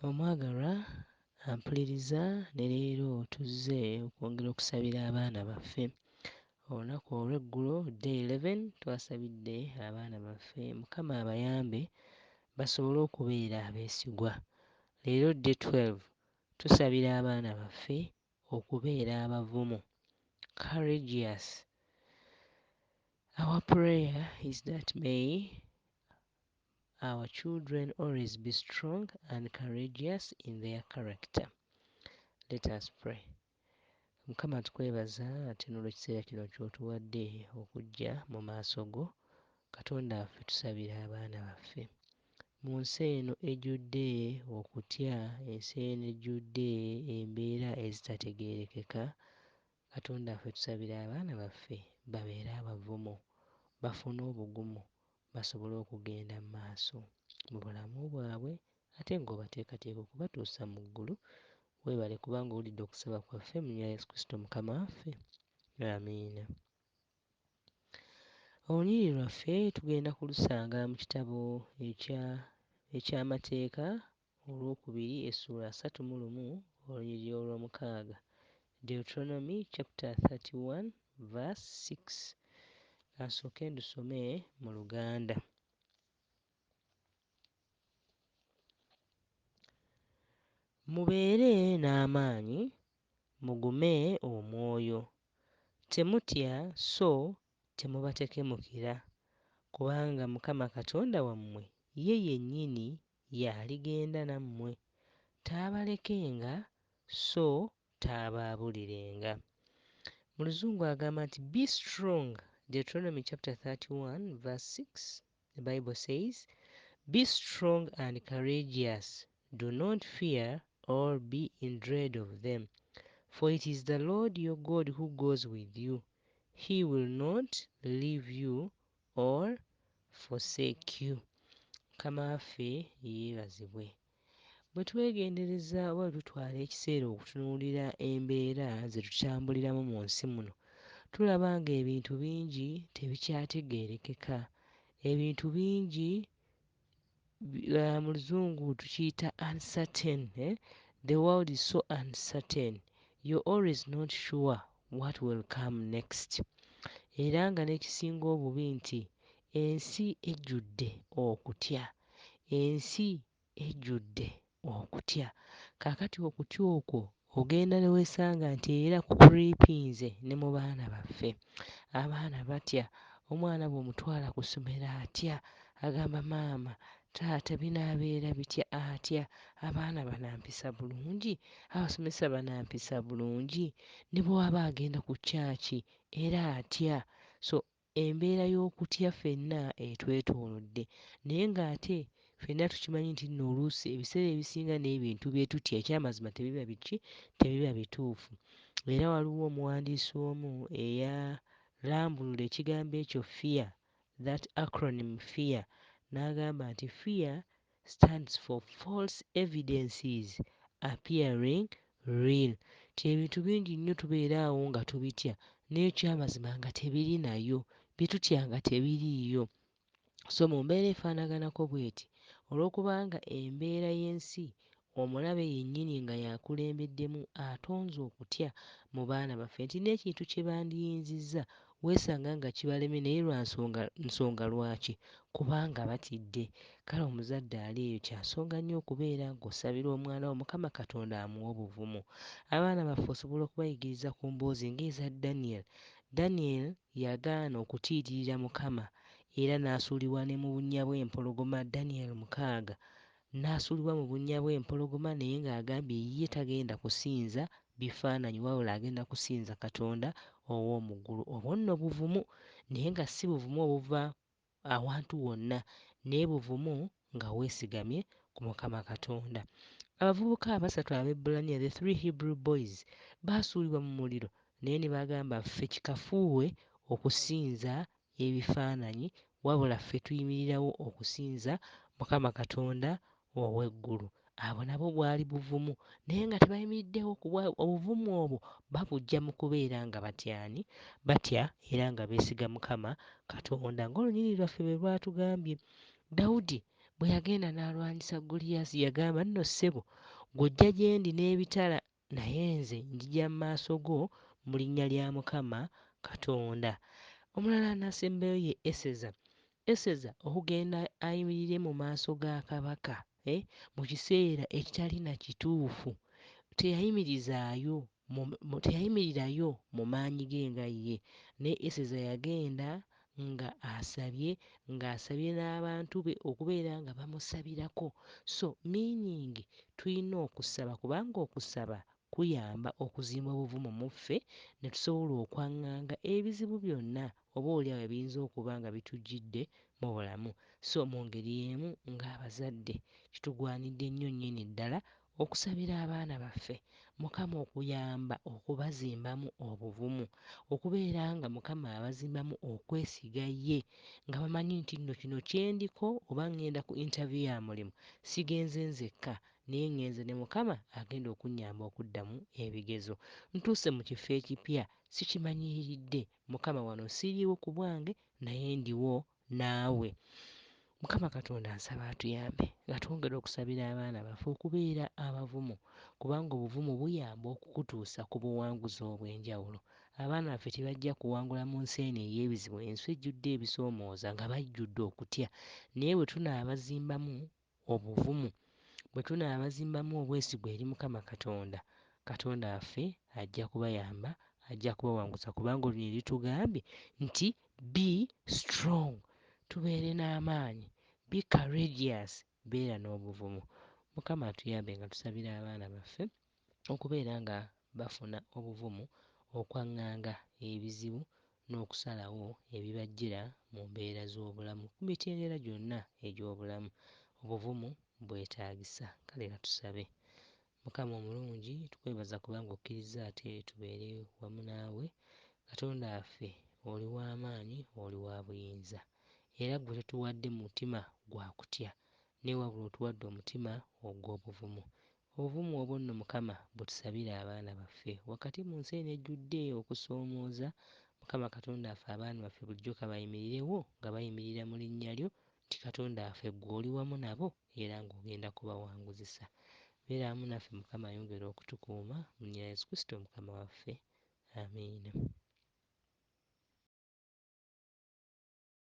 Omwagalwa ampuliriza, ne leero tuzze okwongera okusabira abaana baffe. Olunaku olw'eggulo, day 11, twasabidde abaana baffe Mukama abayambe basobole okubeera abeesigwa. Leero day 12, tusabira abaana baffe okubeera abavumu, courageous. Our prayer is that may our children always be strong and courageous in their character. Let us pray. Mukama, tukwebaza ate n'olw'ekiseera kino ky'otuwadde okujja mu maaso go. Katonda waffe, tusabira abaana baffe. Mu nsi eno ejjudde okutya, ensi eno ejjudde embeera ezitategeerekeka, Katonda waffe, tusabira abaana baffe babeere abavumu, bafune obugumu, basobole okugenda mu maaso mu bulamu bwabwe ate ng'obateekateeka okubatuusa mu ggulu. Weebale kubanga owulidde okusaba kwaffe mu linnya lya Yesu Kristo Mukama waffe. Amiina. Olunyiriri lwaffe tugenda kulusanga mu kitabo ekya eky'Amateeka olwokubiri essuula 31 olunyiriri olwomukaaga. Deuteronomy chapter 31 verse 6. Kansooke ndusome mu Luganda. Mubeere n'amaanyi, mugume omwoyo. Temutya so temubatekemukira, kubanga Mukama Katonda wammwe ye yennyini y'aligenda nammwe, taabalekenga so taabaabulirenga. Mu Luzungu agamba nti be strong. Deuteronomy chapter 31 verse 6. The Bible says, be strong and courageous. Do not fear or be in dread of them. For it is the Lord your God who goes with you. He will not leave you or forsake you. Mukama waffe yeebazibwe. Bwe twegendereza oba bwe tutwala ekiseera okutunuulira embeera ze tutambuliramu mu nsi muno, tulaba ng'ebintu bingi tebikyategeerekeka. Ebintu bingi mu Luzungu tukiyita uncertain, eh? The world is so uncertain. You're always not sure what will come next. Era nga n'ekisinga obubi nti ensi ejjudde okutya. Ensi ejjudde okutya. Kaakati okutya okwo ogenda ne weesanga nti era kucreepinze ne mu baana baffe. Abaana batya. Omwana bw'omutwala ku ssomero atya. Agamba maama, taata binaabeera bitya atya. Abaana banampisa bulungi? Abasomesa banampisa bulungi? Ne bw'aba agenda ku church era atya. So embeera y'okutya ffenna etwetoolodde. Naye ng'ate ffenna tukimanyi nti nno oluusi ebiseera ebisinga n'ebintu bye tutya ekyamazima tebiba biki? Tebiba bituufu. Era waliwo omuwandiisi omu eyalambulula ekigambo ekyo fear, that acronym FEAR, n'agamba nti fear stands for false evidences appearing real. Nti ebintu bingi nnyo tubeera awo nga tubitya naye ekyamazima nga tebiri nayo, bye tutya nga tebiriiyo. So mu mbeera efaanaganako bw'eti, olw'okubanga embeera y'ensi omulabe yennyini nga y'akulembeddemu atonze okutya mu baana baffe nti n'ekintu kye bandiyinzizza weesanga nga kibalemye naye lwa nsonga nsonga lwaki? Kubanga batidde. Kale omuzadde ali eyo kya nsonga nnyo okubeera ng'osabira omwana wo Mukama Katonda amuwe obuvumu. Abaana baffe osobola okubayigiriza ku mboozi ng'eza Daniel. Daniel yagaana okutiiririra Mukama era n'asuulibwa ne mu bunnya bw'empologoma Daniel 6. N'asuulibwa mu bunnya bw'empologoma naye ng'agambye ye tagenda kusinza bifaananyi wabula agenda kusinza Katonda ow'omu ggulu. Obwo nno buvumu naye nga si buvumu obuva awantu wonna naye buvumu nga weesigamye ku Mukama Katonda. Abavubuka abasatu Abaebbulaniya, the three Hebrew boys, baasuulibwa mu muliro naye ne bagamba ffe kikafuuwe okusinza ebifaananyi wabula ffe tuyimirirawo okusinza Mukama Katonda ow'eggulu. Abo nabo bwali buvumu naye nga tebayimiriddewo kuba obuvumu obwo babuggya mu kubeera nga batya ani? Batya era nga beesiga Mukama Katonda ng'olunyiriri lwaffe bwe lwatugambye. Dawudi Bwe yagenda n'alwanyisa Goliyaasi yagamba nno ssebo ggwe ojja gye ndi n'ebitala naye nze njija mu maaso go mu linnya lya Mukama Katonda. Omulala anaasembayo ye Eseza. Eseza okugenda ayimirire mu maaso ga kabaka mu kiseera ekitali na kituufu teyayimirizaayo teyayimirirayo mu maanyi ge nga ye, naye Eseza yagenda nga asabye, ng'asabye n'abantu be okubeera nga bamusabirako. So meaning tulina okusaba kubanga okusaba kuyamba okuzimba obuvumu mu ffe ne tusobola okwaŋŋanga ebizibu byonna oboolyawo ebiyinza okuba nga bitujjidde mu bulamu. So mu ngeri y'emu ng'abazadde kitugwanidde nnyo nnyini ddala okusabira abaana baffe Mukama okuyamba okubazimbamu obuvumu, okubeera nga Mukama abazimbamu okwesiga ye nga bamanyi nti nno kino kye ndiko oba ŋŋenda ku interview ya mulimu sigenze nzekka naye ŋŋenze ne Mukama agenda okunnyamba okuddamu ebigezo. Ntuuse mu kifo ekipya sikimanyiridde, Mukama wano siriiwo ku bwange naye ndiwo naawe. Mukama Katonda nsaba atuyambe nga twongera okusabira abaana baffe okubeera abavumu kubanga obuvumu buyamba okukutuusa ku buwanguzi obw'enjawulo. Abaana baffe tebajja kuwangula mu nsi eno ey'ebizibu, ensi ejjudde ebisoomooza nga bajjudde okutya, naye bwe tunaabazimbamu obuvumu, bwe tunaabazimbamu obwesigwa eri Mukama Katonda, Katonda waffe ajja kubayamba, ajja kubawanguza kubanga olunyiriri lutugambye nti be strong, tubeere n'amaanyi, be courageous, beera n'obuvumu. Mukama atuyambe nga tusabira abaana baffe okubeera nga bafuna obuvumu okwaŋŋanga ebizibu n'okusalawo ebibajjira mu mbeera z'obulamu ku mitendera gyonna egy'obulamu. Obuvumu bwetaagisa. Kale ka tusabe. Mukama omulungi tukwebaza kubanga okkirizza ate tubeere wamu naawe. Katonda waffe oli w'amaanyi, oli wa buyinza era ggwe totuwadde mutima gwa kutya naye wabula otuwadde omutima ogw'obuvumu. Obuvumu obwo nno Mukama butusabire abaana baffe wakati mu nsi eno ejjudde okusoomooza. Mukama Katonda waffe abaana baffe bulijjo ka bayimirirewo nga bayimirira mu linnya lyo nti Katonda waffe ggwe oli wamu nabo era ng'ogenda kubawanguzisa. Beera wamu naffe Mukama ayongere okutukuuma mu linnya lya Yesu Kristo Mukama waffe. Amiina.